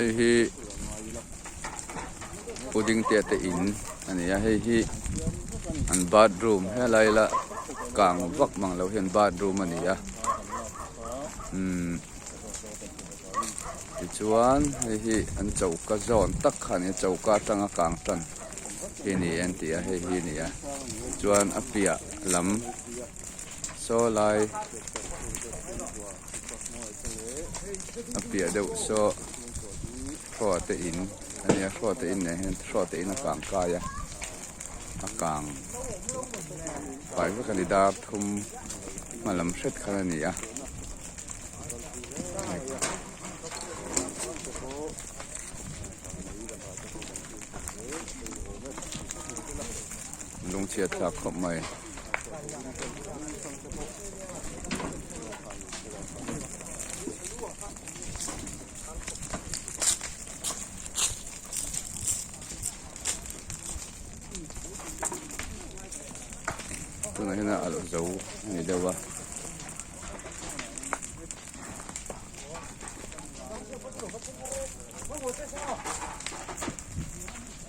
Hei hi pudding te te in a ni a hei hi an bathroom helai la kang vak mang lo hian bathroom a ni a umm tichuan hei hi an choka zawn tak kha a ni a choka atanga kang tan hi a ni an ti a hei hi a ni a chuan a piah lam saw lai. A piah deuh saw hraw te in a nia hraw te in nen hian hraw te in a kang kai a a kang fai vek a ni dar thum hma lam hret khan a ni a. Lungchhiat thlak khawp mai. Tunah hian a alh zo a ni deuh a.